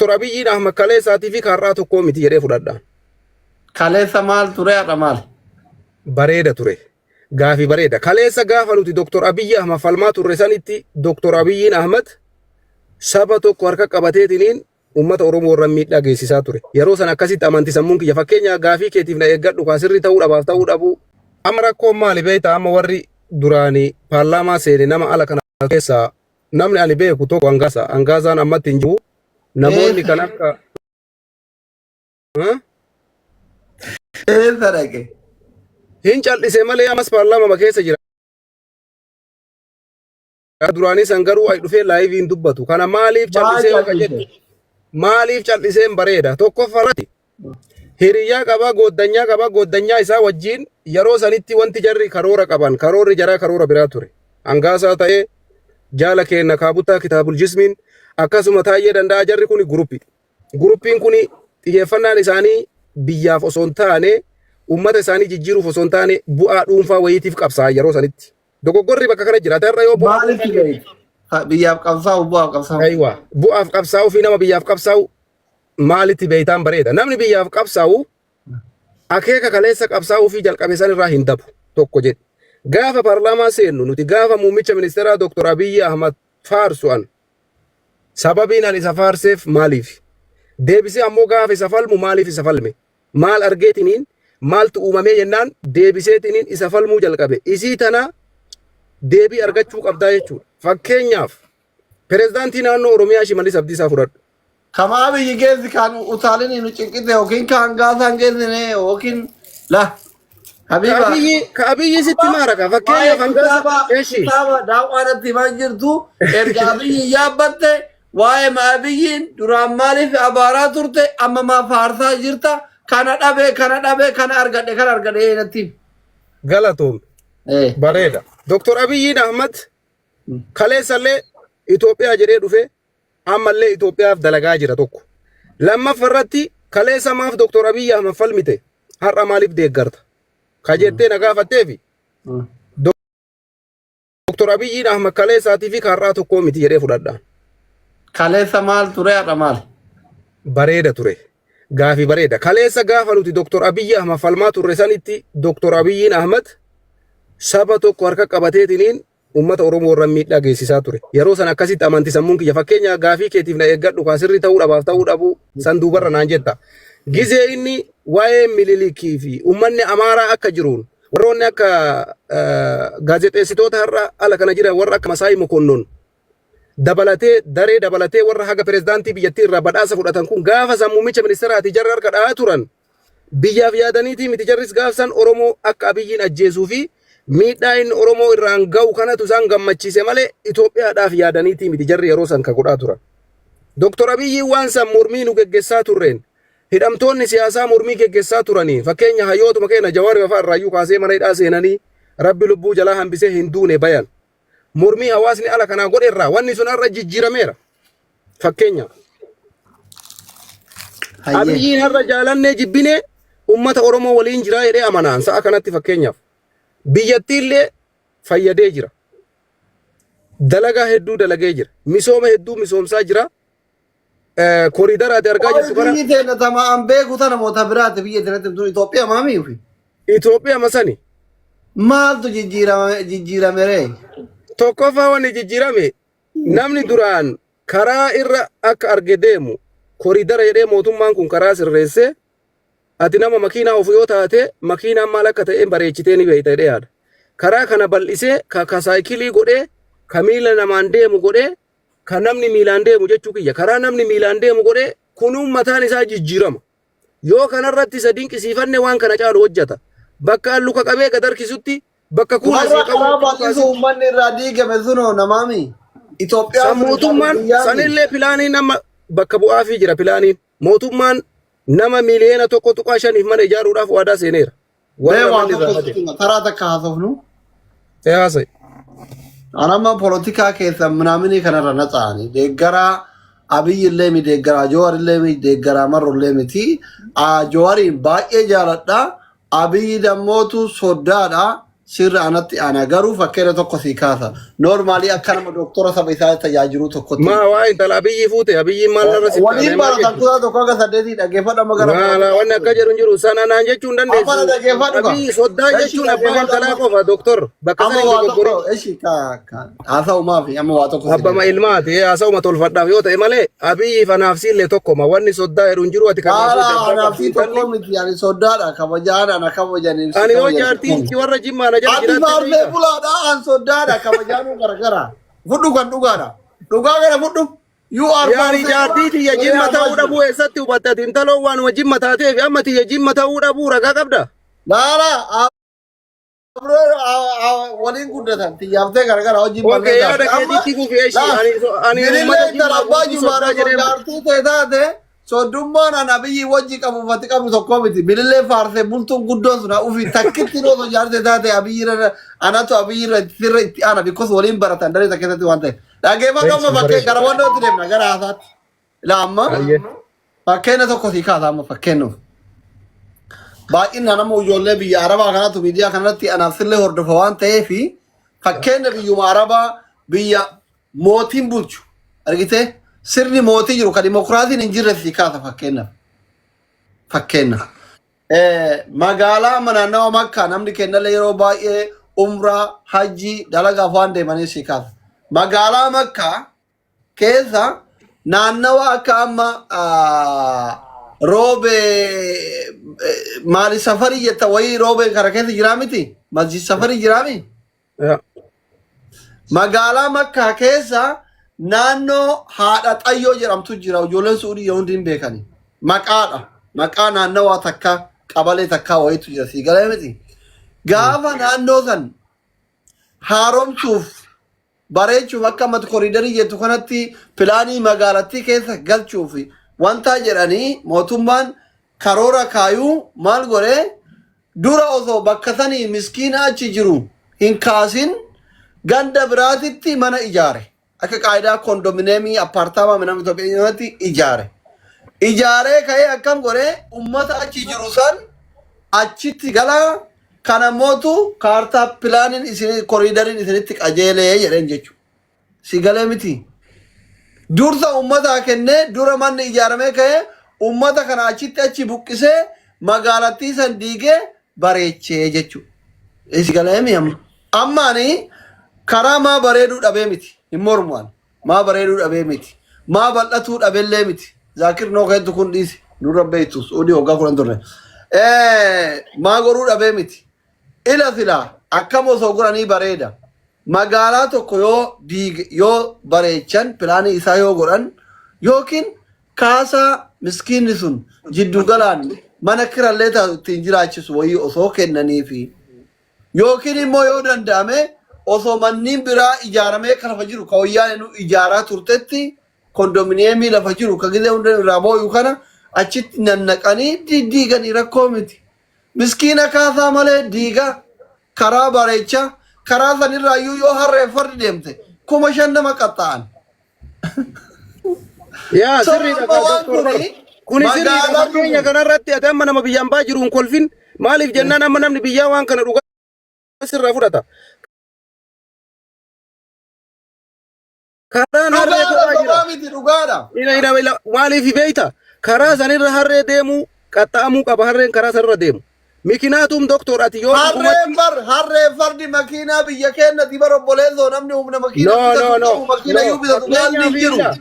Dr. Abiyyiin Ahmad kaleessaatii fi kaarraa tokkoo miti jedhee fudhadha. Kaleessa maal ture, har'a maal? Bareeda ture. Gaafii bareeda. Kaleessa gaafa nuti Dr. Abiyyi Ahmad falmaa turre sanitti Dr. Abiyyiin Ahmad saba tokko harka qabateetiniin uummata Oromoo irra miidhaa geessisaa ture. Yeroo sana akkasitti amanti sammuun kiyya. Fakkeenya gaafii keetiif na eeggadhu kaa sirrii ta'uu dhabaaf ta'uu dhabuu. Amma rakkoon maali beektaa? Amma warri duraanii paarlaamaa seene nama ala kana keessaa namni ani beeku tokko Angaasa. Angaasaan ammatti hin jiru. Namoonni kan akka Eessa dhaqe? Hin cal'ise malee ammas paarlaamaa keessa jira. Duraanii san garuu ay dhufee live hin dubbatu. Kana maaliif Maal cal'isee yoo ka cal'ise? jettu, maaliif cal'iseen bareeda. Tokkoffaa irratti hiriyyaa qabaa, gooddanyaa qabaa, gooddanyaa isaa wajjin yeroo sanitti wanti jarri karoora qaban, karoorri jaraa karoora biraa ture. Angaasaa ta'ee, jaala keenna kaabuttaa kitaabul jismiin, akkasuma Taayyee Danda'a, jarri kuni group. Groupiin kuni xiyyeeffannaan isaanii biyyaaf osoo hin taane, uummata isaanii jijjiiruuf osoo hin taane, bu'aa dhuunfaa wayiitiif qabsaa'an yeroo sanitti. Dogoggorri bakka kana jira. Ati har'a yoo bu'aa Maaliif dhuunfaa beektu? Biyyaaf qabsaa'u, bu'aaf qabsaa'u. Aywa. Bu'aaf qabsaa'uu fi nama biyyaaf qabsaa'u maalitti beektaan bareeda. Namni biyyaaf qabsaa'u akeeka kaleessa qabsaa'uu fi jalqabe san irraa hin dabu tokko jedhe. Gaafa paarlaamaa seennu nuti gaafa muummicha ministeeraa Dr. Abiyyi Ahmad faarsu an sababiin an isa faarseef maaliif? Deebisee ammoo gaafa isa falmu maaliif isa falme? Maal argeetiniin, maaltu uumamee jennaan deebiseetiniin isa falmuu jalqabe. Isii tana deebii argachuu qabdaa jechuudha. Fakkeenyaaf, pirezidaantii naannoo Oromiyaa Shimallis Abdiisaa fudhadhu. Kamaa biyyi geessi kan utaalini nu cinqite yookiin kan gaasaan geessine yookiin la. Habiba. Ka Abiyyi sitti maaraka. Waa'ee Fakkeenyaaf hangaasa kitaaba eeshi. Kitaaba daawwaanatti himaa jirtu erga Abiyyi yaabbatte, waa'ee Abiyyiin duraan maaliif abaaraa turte, amma maa faarsaa jirta? Kana dhabe, kana dhabe, kana argadhe, kana argadhe natti himi. Galatoom. Bareeda. Dr. Abiyyiin Ahmad kaleessallee Itoophiyaa jedhee dhufe, ammallee Itoophiyaaf dalagaa jira tokko. Lammaffaa irratti, kaleessa maaf Dr. Abiyyi Ahmad falmite, har'a maaliif deeggarta? Ka jettee na gaafatteefi Dr. Abiyyiin Ahmad kaleessaatii fi har'aa tokkoo miti jedhee fudhadha. Kaleessa maal ture, har'a maal? Bareeda ture. Gaafii bareeda. Kaleessa gaafa nuti Dr. Abiyyi Ahmad falmaa turre sanitti Dr. Abiyyiin Ahmad saba tokko harka qabateetiniin uummata Oromoo irra miidhaa geessisaa ture. Yeroo sana akkasitti amanti sammuun kiyya. Fakkeenya gaafii keetiif na eeggadhu kaa sirrii ta'uu dhabaaf ta'uu dhabuu san duubarra naan jetta. Gizee inni waa'ee Mililikii fi uummanni Amaaraa akka jiruun, warroonni akka gaazexeessitoota har'a ala kana jiran, warra akka Masaayi Mokonnon dabalatee, daree dabalatee, warra haga pirezidaantii biyyattii irraa badhaasa fudhatan kun gaafa san muummicha ministeeraati jarri harka dha'aa turan biyyaaf yaadaniitii miti. Jarris gaafsan Oromoo akka Abiyyiin ajjeesuu fi miidhaa inni Oromoo irraan ga'u kanatu isaan gammachiise malee Itoophiyaadhaaf yaadaniitii miti jarri yeroo san ka godhaa turan. Doktor Abiyyiin waan san mormii nu geggessaa turreen, hidhamtoonni siyaasaa mormii geggessaa turanii, fakkeenya hayyootuma keenya Jawaar fa'aa irraayyuu kaasee mana hidhaa seenanii Rabbi lubbuu jalaa hambisee hin duune bayan. Mormii hawaasni ala kanaa godhe irraa wanni sun har'a jijjiirameera. Fakkeenyaaf. Abiyyiin har'a jaalannee jibbinee uummata Oromoo waliin jiraa jedhee amanaan sa'a kanatti, fakkeenyaaf, biyyattiillee fayyadee jira. Dalagaa hedduu dalagee jira. Misooma hedduu misoomsaa jira. Kooriidara ati argaa jirtu kana Biyyi teenya tama an beeku tana moota biraati biyya teenya tun Itoophiyaa maamii ufi. Itoophiyaa masani. Maaltu jijjiirame jijjiirame ree? Tokkoffaa, wanni jijjiirame, namni duraan karaa irra akka arge deemu kooriidara jedhee mootummaan kun karaa sirreessee, ati nama makiinaa ofu yoo taate makiinaan maal akka ta'e bareechitee ni beekta jedhee yaada. Karaa kana bal'isee ka saayikilii godhee, ka miila namaan deemu godhee, ka namni miilaan deemu jechuu kiyya, karaa namni miilaan deemu godhee, kunuun mataan isaa jijjiirama. Yoo kanarratti isa dinqisiifanne waan kana caalu hojjeta. Bakka an luka qabee gad harkisutti, bakka kuun asii Warra qabu karaa bal'isu kaasitti. uummanni irraa diigame sunoo namaami. Itoophiyaan San sun mootummaan biyyaami. sanillee planiin amma bakka bu'aafii jira planiin. Mootummaan nama 1.5 miliyooniif mana ijaaruudhaaf waadaa seeneera. Mee Warra waa manni irraa tokko bade. sitti hima, karaa takka haasofnu. Ee, haasa'i. An amma polotikaa keessa minaaminii kanarra na tsa'ani. Deeggaraa Abiyyi illee mi, deeggaraa Joowar illee mi, deeggaraa Marro illee miti. Joowariin baay'ee jaaladha. Abiyyi dammootu soddaadha. Sirra anatti aana garuu fakkeenya tokko sii kaasa. Normally akka nama doktora saba isaa tajaajiluu tokkotti. Maa waa intala Abiyyi fuute, Abiyyiin maal narra sitti Waliin aanee maal baratan jechuudha? kutaa tokko hanga saddeetii dhaggeeffadhu amma gara Maala wanni akka jedhu hin jiru. Sana naan jechuu hin Amma na dandeessu. dhaggeeffadhu kaa. Abiyyi soddaa Eshi jechuun abbaa dhaggeeffadhu intalaa amma. qofa doktor. Bakka Amma san hin waa tokko dogoggorin. eshi ka ka haasa'umaa fi amma waa tokko si Abbama deema. ilmaati haasa'uma tolfadhaaf yoo ta'e malee Abiyyiif anaaf siillee tokkoma. Wanni soddaa jedhu hin jiru ati kan naa Haala fuute abbaa anaaf qabdi si intalli. tokko miti ani soddaadha kabajaan ana kabajaniif si Ani yoo kabajan jaartiin tokko. warra Jimmaa na jala Ati jiraatte faarsee beeyta. bulaadha an soddaadha kabajaanuu garagara. Fudhu kan dhugaadha. Dhugaa kana fudhu. You are Yaani faarsee bulaa. jaartii tiyya Warri Jimma armaa ta'uu jiru. dhabuu eessatti hubatte ati intaloo waanuma Jimma taateef amma tiyya Jimma ta'uu dhabuu ragaa qabda. Laala waliin guddatan xiyyaabtee garagara hojiin Okay, ballee yaada taate. Amma keetitti fufi eshi. laal Ani bilillee uummata intala Jimmaa abbaa guutuu jimaadha soddaa jedhee jaartii ta'e taate soddummaan an Abiyyi wajji qabu uffati qabnu tokko miti. Bilillee faarsee bultuun guddoon sun ufi takkitti osoo jaartee taate Abiyyi irra anatu Abiyyi irra sirra itti aana because waliin baratan daree takka keessatti waan ta'eef. Dhaggeeffadhu amma Bareechi fakkee bareechi. gara wannootti deemna gara haasaatti. Ilaa amma Ayyee. fakkeenya tokko sii kaasa amma fakkeenyaaf. Baay'inaan amma ijoollee biyya Arabaa kanatu miidiyaa kanarratti anaaf sillee hordofa waan ta'eef fakkeenya biyyuma Arabaa biyya mootiin bulchu argitee sirni mootii jiru kan dimokiraasiin hin jirre sii kaasa fakkeenyaaf. Fakkeenyaaf. Magaalaa amma naannawa Makkaa namni kennallee yeroo baay'ee umraa, hajjii dalagaaf waan deemanii sii kaasa. Magaalaa Makkaa keessa naannawa akka amma roobe maali safarii jetta wayii roobeen kana keessa jiraa miti masjid safarii jiraa mi Yaa. Magaalaa Makkaa keessa naannoo Haadha Xayyoo jedhamtu jira. Ijoolleen Suudii hundi hin beekani. Maqaadha. Maqaa naannawaa takka qabalee takkaa wayiitu jira. Sii galee miti. Gaafa naannoo san haaromsuuf bareechuuf akka ammatti koriidarii jettu kanatti pilaanii magaalattii keessa galchuuf wanta jedhanii mootummaan karoora kaayuu maal godhee dura osoo bakka sanii miskiina achi jiru hin kaasin ganda biraatitti mana ijaare. Akka qaayidaa kondominiyeemii appaartaamaa minam Itoophiyaatti ijaare. Ijaaree ka'ee akkam godhee ummata achi jiru san achitti galaa kana mootu kaartaa pilaaniin isin koriidariin isinitti qajeelee jedheen jechuudha. Si galee miti. Dursa ummataa kennee dura manni ijaaramee ka'ee ummata kana achitti achi buqqisee magaalattii san diigee bareechee jechuudha. Si galee mi amma? Amma ani karaa maa bareeduu dhabee miti. Hin mormu ani. Maa bareeduu dhabee miti. Maa bal'atuu dhabeellee miti. Zaakir noo keetu kun dhiisi. Nurra beektu Suudii waggaa 10 turre. Maa godhuu dhabee miti. Ila silaa akkam osoo godhanii bareeda. Magaalaa tokko yoo diig yoo bareechan pilaanii isaa yoo godhan yookiin kaasaa miskiinni sun jiddu galaan mana kirallee taatu ittiin jiraachisu wayii osoo kennaniifi yookiin immoo yoo danda'ame osoo manniin biraa ijaaramee kan lafa jiru ka wayyaaneen ijaaraa turtetti kondominiyeemii lafa jiru ka gizee hunda irraa booyu kana achitti nannaqanii diddiiganii rakkoo miti. Miskiina kaasaa malee diiga karaa bareecha karaa sanirraa iyyuu yoo harree fardi deemte 5,000 nama qaxxa'an. Yaa So sirriidha amma kaa waan doktor bar. kuni Kuni sirriidha magaalaa fakkeenya kanarratti ati amma nama biyyaan baa jiru hin kolfin. Maaliif jennaan amma namni biyyaa waan kana dhugaa sirraa fudhata. Karaan harree Dhugaadha kophaa jira. sobaa miti dhugaadha. Ila ila ila maaliif beeyta? Karaa sanirra harree deemuu qaxxaamuu qaba harreen karaa sanirra deemu. Mikinaatum doktor ati yoo Harreen dhugumatti bar harreen fardi makiinaa biyya keenya bar obboleessoo namni humna makiina No, bitatu no, no, qabu makiina no. iyyuu bitatu gaalli Fakkeenyaaf hin jiru. ila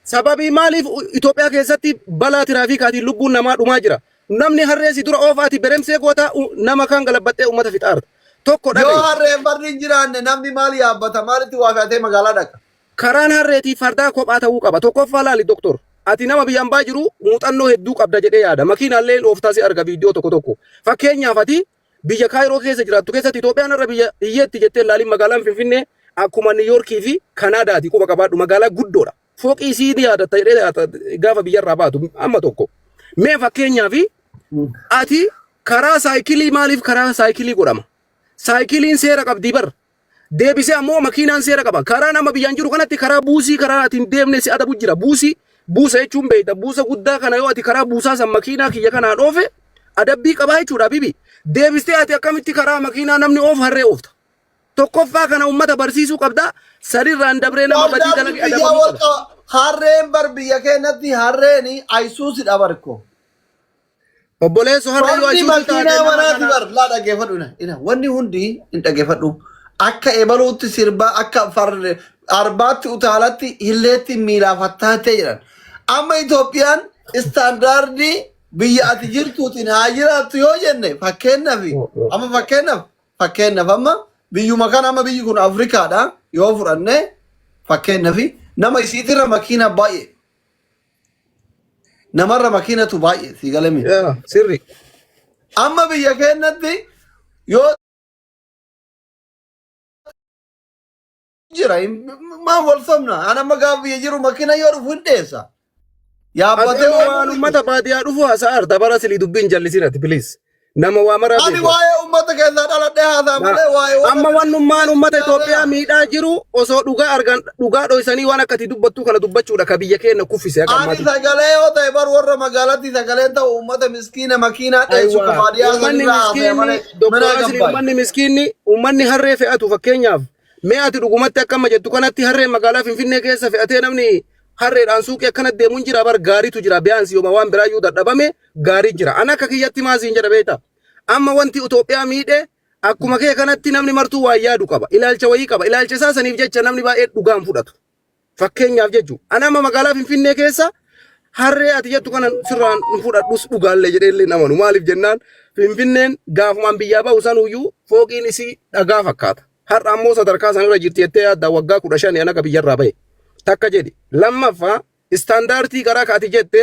sababii maaliif Itoophiyaa keessatti balaa tiraafikaatiin lubbuun namaa dhumaa jira. Namni harree si dura oofa ati beremsee goota nama kaan galabbattee uummata fixaarta. Tokko Yoo dhaga'i. harreen fardi hin jiraanne namni maal yaabbata maalitti waa fe'atee magaalaa dhaqa? Karaan harreetii fardaa kophaa ta'uu qaba. Tokkoffaa laali doktor. Ati nama biyya ambaa jiru muuxannoo hedduu qabda jedhee yaada. Makiinaallee ooftaa si arga viidiyoo tokko tokko. Fakkeenyaaf ati biyya Kaayiroo keessa jiraattu keessatti Itoophiyaan har'a biyya hiyyeetti jettee laaliin magaalaan Finfinnee akkuma Niiyoorkii fi Kanaadaati quba qabaadhu magaalaa guddoodha. Fooqii isii ni yaadatta jedhee yaada gaafa biyyarraa baatu amma tokko. Mee fakkeenyaaf ati karaa saayikilii maaliif karaa saayikilii godhama? Saayikiliin seera qabdii bar. Deebisee ammoo makiinaan seera qaba. Karaa nama biyyaan jiru kanatti karaa buusii karaa ati hin deemne si adabu jira. Buusii buusa jechuun beekta. Buusa guddaa kana yoo ati karaa buusaa san makiinaa kiyya kanaan oofe adabbii qabaa jechuudha bibi. Deebistee ati akkamitti karaa makiinaa namni oofu harree oofta? Tokkoffaa kana uummata barsiisuu qabda. Sadirraan dabree nama badii Standaardii dalage biyyaa adabamuu wal qaba. qaba. Harreen bar biyya keenyatti harreen ayisuusidha barko. Obboleesso harree yoo Wanni ayisuusii taate makiinaa nama manaati kana bar laa dhaggeeffadhu ina ina wanni hundi hin dhaggeeffadhu akka ebaluutti sirbaa akka arbaatti utaalatti hilleetti miilaaf hattaattee jedhan amma Itoophiyaan istaandaardii biyya ati jirtuutiin haa jiraattu yoo jenne fakkeenyaaf amma fakkeenyaaf fakkeenyaaf amma biyyuma kana amma biyyi kun Afrikaadha yoo fudhanne fakkeenyaaf nama isiitirra makiina baay'ee Namarra makiinatu baay'ee sii galame. Yaa, sirri. Amma biyya keenyatti yoo jira maa wal sobna an amma gaafa biyya jiru makiina yoo dhufu hin dheessa. Ati Yaabbatee amma waan waan uummata baadiyyaa dhufu haasa'aa jirta bara silii dubbiin jallisin ati please. Nama waa maraa Ani beeku. waa'ee uummata keessaa dhaladhee haasaa malee waa'ee warra Amma wannummaan uummata Itoophiyaa jaalala. miidhaa jiru osoo dhugaa argan dhugaa dhoysanii waan akkati dubbattuu kana dubbachuudha ka biyya keenya kuffise akka Ani ammaati. sagalee yoo ta'e bar warra magaalatti sagaleen ta'u uummata miskiina makiinaa dheessu ka Aywa. baadiyyaa Uummanni sanirraa haasa'e miskiinni malee Dr. mana Asli gabbaay. uummanni miskiinni uummanni harree fe'atu fakkeenyaaf mee ati dhugumatti akka amma jettu kanatti harreen magaalaa Finfinnee keessa fe'atee namni harreedhaan suuqii akkana deemuun jira bar gaariitu jira biyaansi yooma waan biraayyuu dadhabame gaarii jira. Ana akka kiyyatti maa siin jedha beektaa? Amma wanti Itoophiyaa miidhe akkuma kee kanatti namni martuu waa yaadu qaba. Ilaalcha wayii qaba. Ilaalcha isaa saniif jecha namni baay'ee dhugaan fudhatu. Fakkeenyaaf jechuun ana amma magaalaa Finfinnee keessa harree ati jettu kana sirraan hin fudhadhus dhugaallee jedhee illee hin amanu. Maaliif jennaan Finfinneen gaafumaan biyyaa bahu sanuyyuu fooqiin isii dhagaa fakkaata. Har'a ammoo sadarkaa sanarra jirti jettee yaadda waggaa 15 ana akka biyyarraa bahe. Takka jedhi. Lammaffaa istaandaartii karaa ka ati jette